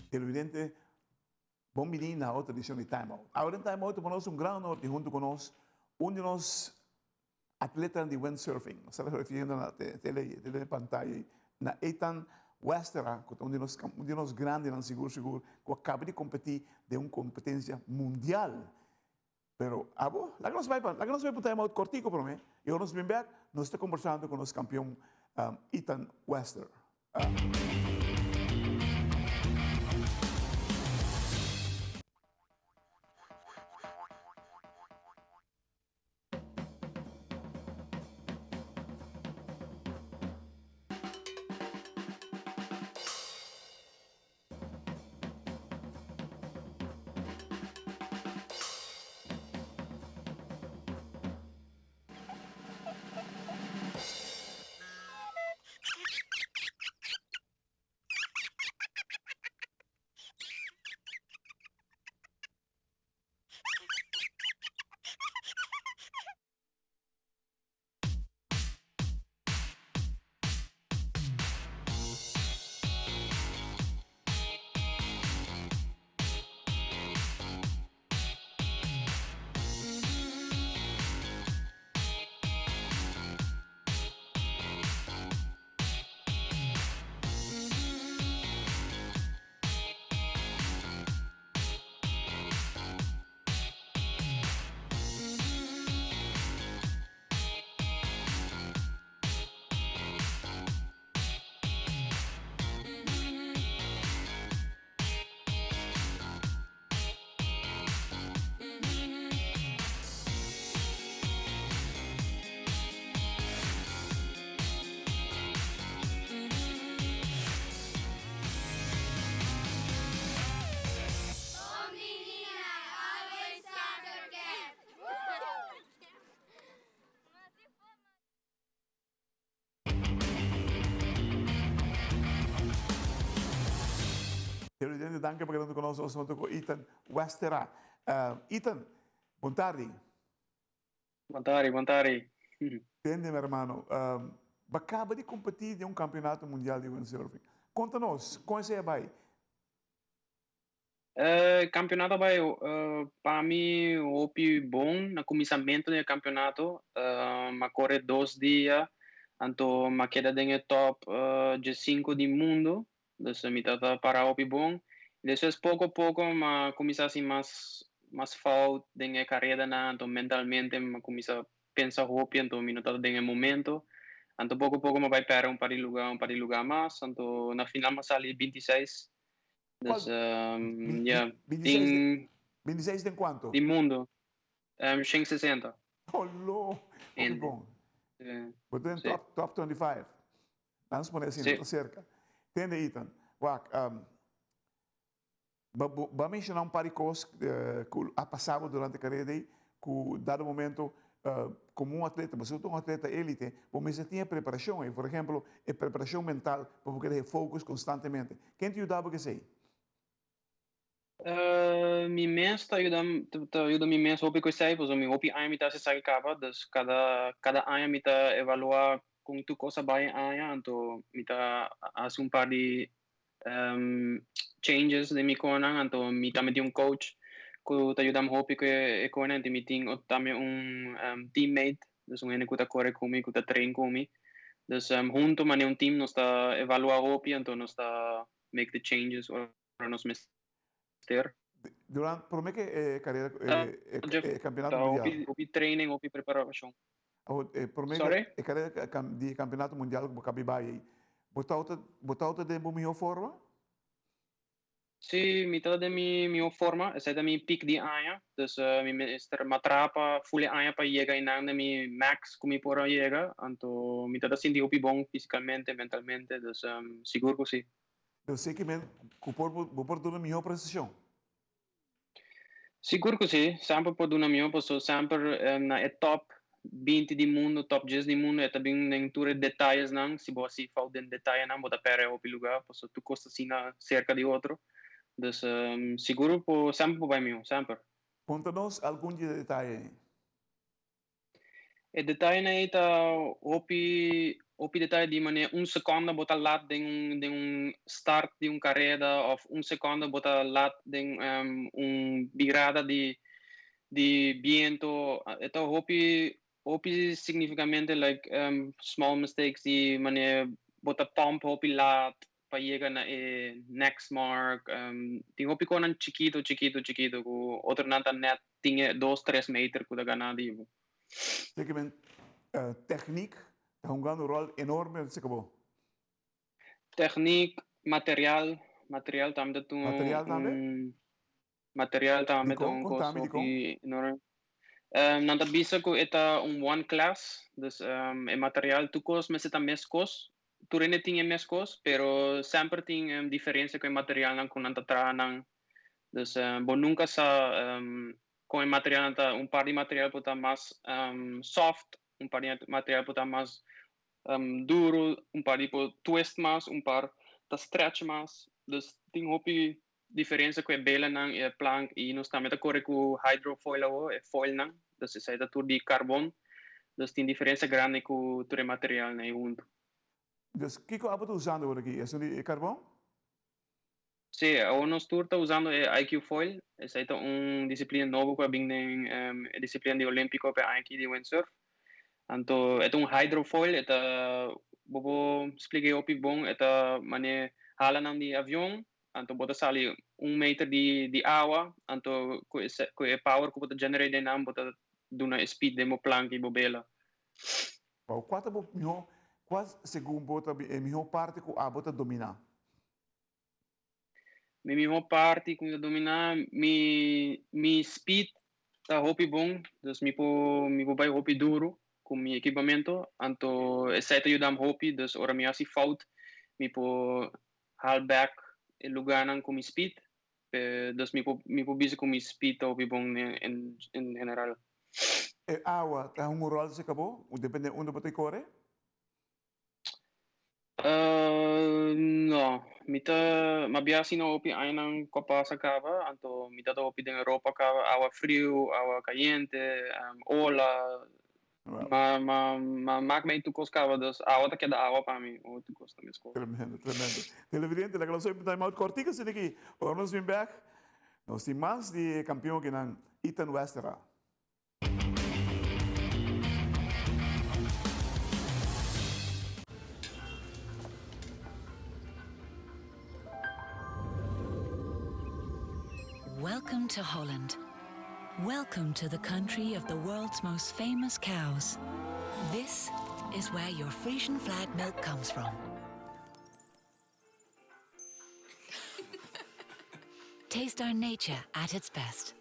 Televidente, bon bini na otro edicion di Time Out. Awe den Time Out ta nos un gran honor di hunto cu nos un di nos atletanan di windsurfing. Nos ta refiriendo na tele, tele pantaya na Ethan Westera, cu ta un di nos, un di nos grandenan sigur sigur cu a caba di competi den un competencia mundial. Pero abo, laga nos bai pa, laga nos bai pa un time out cortico prome y ora nos bin bek nos ta conversando cu nos campeon Ethan Wester. Bon bini na Always Soccer Camp! Televidente danki pa keda ku nos nos huntu ku Ethan Westera. Ethan, bon tardi. Bon tardi, bon tardi. Tende mi hermano, bo kaba di kompetí den un kampeonato mundial di windsurfing. Konta nos, kon esei a bai? E kampionato a bai pa mi hopi bon. Na kuminsamentu di e kampionato mi a kore dos dia, anto mi a keda den e top diesinku di mundu. Dus mi tabata para hopi bon. Despues poko poko mi a kuminsá hasi mas mas fout den e karedanan, anto mentalmente mi a kuminsá pensa hopi, anto mi no tabata den e momento. Anto poko poko mi a bai pèrdè un par di lugá, un par di lugá mas, anto na final mi a sali bintiseis. Dus ya, tin. Bintiseis den kuantu? Di mundu, shen sesenta. Olo! Hopi bon. Bo ta den top top 25. Nan supone asina, no ta serka. Tende Ethan, wak, bo a menshoná un par di kos ku a pasa bo durante karera ei, ku dado momento komo un atleta, bo ta un atleta élite, bo mester tin e preparashon ei. Por ehemplo, e preparashon mental pa bo keda e focus konstantemente. Ken ta yuda bo ku esei? Mi mes ta yuda ta yuda mi mes hopi ku esei pasobra mi hopi aña mi ta hasi esaki kaba dus kada kada aña mi ta evaluá kon tur kos a bai e aña anto mi ta hasi un par di changes den mi konan anto mi tambe tin un coach ku ta yuda mi hopi ku e konan anto mi tin tambe un teammate dus un hende ku ta kore ku mi ku ta train ku mi dus hunto manera un team nos ta evaluá hopi anto nos ta make the changes ora nos mester. Durante, prome ke e karera, e kampeonato mundial. Hopi, hopi training, hopi preparashon. Awor, e prome ke e karera di e kampeonato mundial ku bo kabi bai ei, bo tabata, bo tabata den bo mihó forma? Sí, mi tabata den mi mihó forma. Esei ta mi peak di aña. Dus mi mester m'a traha pa ful e aña pa yega einan den mi max ku mi por a yega. Anto mi tabata sinti hopi bon fisikalmente, mentalmente. Dus sigur ku sí. Pero si ki men ku por bo por duna mihó prestashon? Sigur ku si, semper por duna mihó paso semper na e top 20 di mundu, top 10 di mundu e ta bin den tur e detayesnan, si bo hasi fout den detayenan bo ta pèrdè hopi lugá paso tur kos ta asina serka di otro. Dus sigur por semper por bai mihó, semper. Konta nos algun di e detaye ei. E detayenan ei ta hopi hopi detaye di manera un sekonda bo ta lat den un den un start di un kareda òf un sekonda bo ta lat den un birada di di biento. E ta hopi hopi signifikamente like small mistakes di manera bo ta pump hopi lat pa yega na e next mark. Tin hopi konan chikito chikito chikito ku otronan ta nèt tin e dos tres meter ku ta gana di bo. Zekerment techniek ta hungando un rol enorme den seka bo. Techniek, material, material tambe ta tuma Material tambe? un material tambe ta Dikon? un kos Kontami dikon. hopi enorme. Nan ta bisa ku e ta un one class, dus e material tur kos mester ta meskos, tur hende tin e meskos, pero semper tin diferensia ku e materialnan ku nan ta traha nan. Dus bo nunka sa kon e materialnan ta, un par di material por ta mas soft, un par di material por ta mas duru, un par di por twist mas, un par ta stretch mas. Dus tin hopi diferensia ku e belanan i e plank i nos tambe ta kore ku hydrofoil awo, e foilnan, dus esei ta tur di karbon, dus tin diferensia grandi ku tur e materialnan ei huntu. Dus kiko abo ta usando awor aki? Esun di e karbon? Sí, awor nos tur ta usando e IQ foil, esei ta un disiplina nobo ku a bin den e disiplina di Olímpiko pa e aña aki di windsurf. Anto e ta un hydrofoil, e ta, bo por splika e hopi bon, e ta manera halanan di avion, anto bo ta sali un meter di di awa, anto ku e ku e power ku bo ta generate den nan bo ta duna e speed den bo plank i bo bela. Wou, kua ta bo mihó, kua segun bo ta e mihó parti ku abo ta dominá? Mi mihó parti ku mi ta dominá, mi mi speed ta hopi bon, dus mi por mi por bai hopi duru ku mi ekipamentu, anto esei ta yudam hopi, dus ora mi hasi fout mi por haal back e lugánan ku mi speed, dus mi por mi por bisa ku mi speed ta hopi bon en en general. E awa ta hunga un ròl si kabo? Depende unda bo ta kore? No, mi ta mabia asina hopi añanan ku a pasa kaba, anto mi ta hopi den Europa kaba, awa friu, awa kayente, ola, ma ma ma mak mei tur kos kaba, dus awa ta keda awa pa mi, ora tur kos ta meskos. Tremendo, tremendo. Televidente, laga nos oiba time out kòrtiku asina aki, ora nos bin bèk, nos tin mas di e kampion akinan, Ethan Westera. Welcome to Holland. Welcome to the country of the world's most famous cows. This is where your Frisian flag milk comes from. Taste our nature at its best.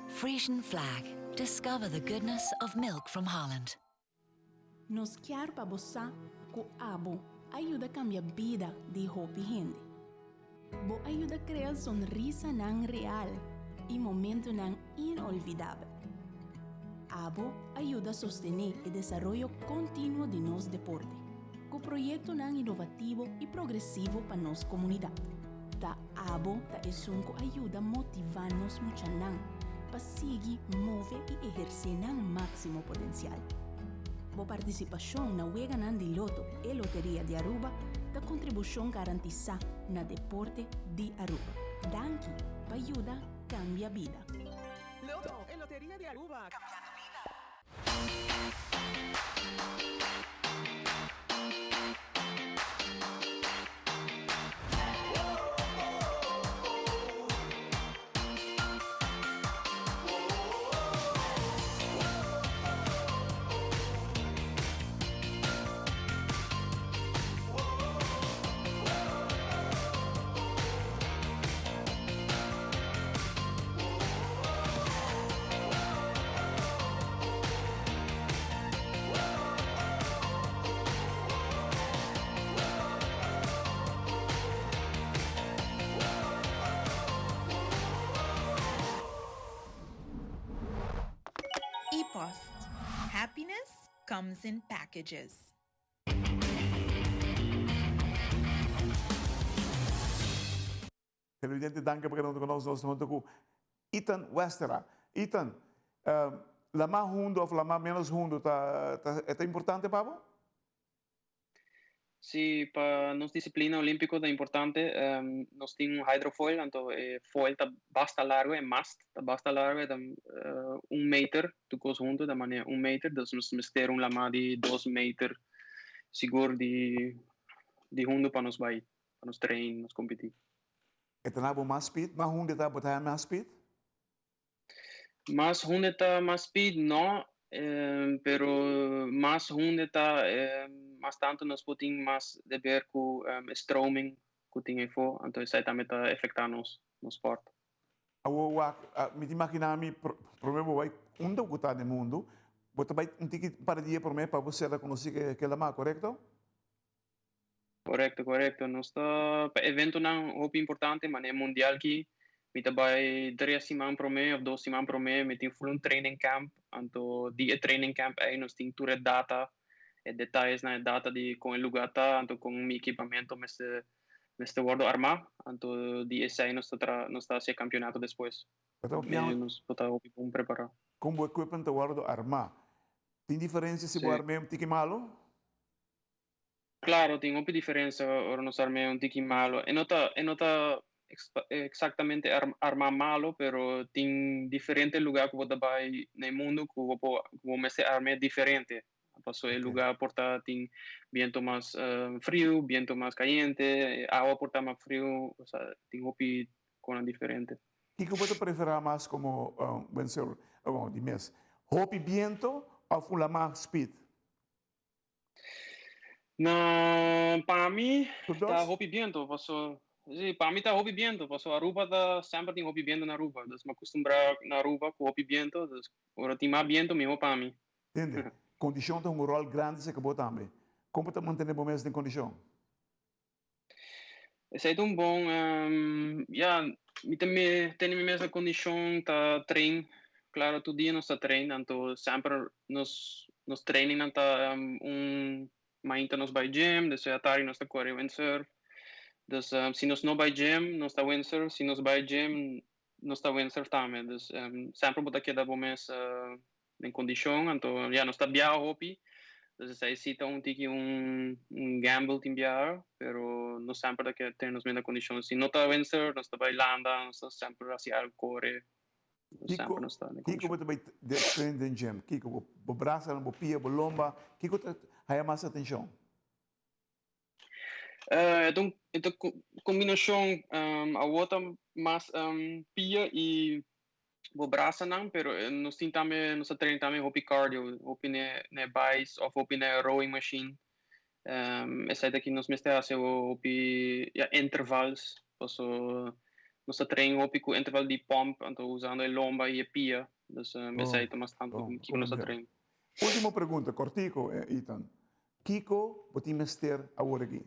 Frisian flag. Discover the goodness of milk from Holland. Nos kier pa bo sa ku abo a yuda kambia bida di hopi hende. Bo a yuda krea sonrisanan real i momentunan inolvidabel. Abo a yuda sostené e desaroyo kontinuo di nos deporte, ku proyektonan inovativo i progresivo pa nos komunidat. Ta abo ta esun ku a yuda motivá nos muchanan pa sigui move i ehersé nan máksimo potensial. Bo partisipashon na Weganan di Loto e Loteria di Aruba ta kontribushon garantisá na deporte di Aruba. Danki pa yuda kambia bida. Loto e Loteria di Aruba, cambiando bida. E-post, Happiness comes in packages. Televidente danki pa keda hunto ku nos. Nos ta hunto ku Ethan Westera. Ethan, Lamá hundu òf lamá ménos hundu ta ta importante pa bo? Sí, pa nos disiplina olímpiko ta importante. Nos tin un hydrofoil, anto e foil ta basta largu, e mast ta basta largu, e ta un meter tur kos huntu ta manera un meter, dus nos mester un lamá di dos meter sigur di di hundu pa nos bai, pa nos train, nos kompetí. E ta na bo mas speed? Mas hundu e ta, bo ta haña mas speed? Mas hunde ta mas speed? No, pero mas hunde ta mas tantu nos por tin mas deber ku e stroming ku tin efo, anto esei tambe ta efektá nos nos sport. Awor wak, mi ta imaginá mi promé bo bai unda ku ta den mundu, bo ta bai un tiki un par di dia promé pa bo ser rekonosí ke lamá, korekto? Korekto, korekto. Nos ta pa eventonan hopi importante, manera mundial ki mi ta bai tres siman promé òf dos siman promé, mi tin full un training camp, anto di e training camp ei nos tin tur e data, e detayesnan, e data di kon e lugá ta, anto kon mi ekipamento mester mester wòrdu armá, anto di esei nos ta tra nos ta hasi e kampionato despues. Nos por ta hopi bon prepará. Kon bo equipment ta wòrdu armá? Tin diferensia si bo arm'é un tiki malu? Claro, tin hopi diferencia ora nos arm'é un tiki malo. E no ta, e no ta exactamente armá malo, pero tin diferente lugar cu bo ta bai na e mundo cu bo por, cu bo mester arm'é diferente. Paso e lugar por ta tin biento mas friu, biento mas cayente, e awa por ta mas friu, osea tin hopi conan diferente. Kico bo ta prefera mas como windsurfer, bon, di mes, hopi biento of un lamá speed? Na, pa mi ta hopi biento, paso, si, pa mi ta hopi biento, paso Aruba ta semper tin hopi biento na Aruba, dus mi a kustumbrá na Aruba ku hopi biento, dus ora tin mas biento mihó pa mi. Tende, kondishon ta hunga un ròl grandi serka bo tambe. Kon bo ta mantené bo mes den kondishon? Esei ta un bon, ya, mi ta tene mi mes na kondishon ta train, klaro tur dia nos ta train, anto semper nos nos trainingnan ta un mainta nos bai gym, despues atardi nos ta kore windsurf, dus si nos no bai gym nos ta windsurf, si nos bai gym nos ta windsurf tambe, dus semper bo ta keda bo mes den kondishon, anto ya nos ta biaha hopi, dus esei si ta un tiki un gamble tin biaha, pero nos semper ta keda tene nos menda kondishon, si no ta windsurf nos ta bai landa, nos ta semper hasi algu kore, nos semper nos ta den kondishon. Kiko bo ta bai train den gym? Kiko? Bo brasanan, bo pia, bo lomba, kiko ta haya mas atenshon? E ta un e ta kombinashon awor ta mas pia i bo brasanan pero nos tin tambe nos ta train tambe hopi cardio hopi n'e n'e bais òf hopi n'e rowing machine esei ta ki nos mester hasi awor hopi ya intervals paso nos ta train hopi ku interval di pump anto usando e lomba i e pia dus esei ta mas tantu kiko nos ta train. Ultimo pregunta kòrtiku Ethan. Kiko bo tin mester awor aki?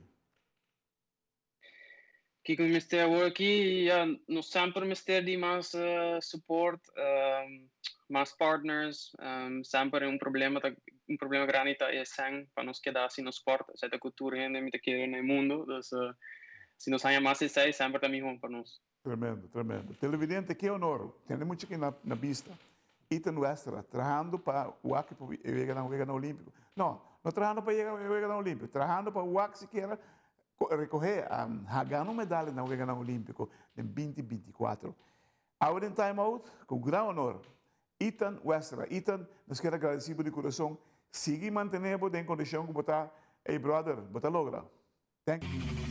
Kiko mi mester awor aki? Ya, nos semper mester di mas support, mas partners. Semper un problema ta, un problema grandi ta e sèn pa nos keda hasi nos sport. Esei ta ku tur hende mi ta kere na e mundo. Dus si nos haña mas esei semper ta mihó pa nos. Tremendo, tremendo. Televidente, ke honor tene mucha aki na na bista. Ethan Westra trahando pa wak pa yega na Weganan Olimpico. No, no trahando pa yega Weganan Olimpico, trahando pa wak sikiera recoge, gana un medalha na Weganan Olimpico den binti binti kuatro. Awe den Time Out, ku gran honor, Ethan Westra. Ethan, nos kier a gradeci bo di kurason. Sigui mantene bo den kondishon ku bo ta, ey brother, bo ta logra. Thank you.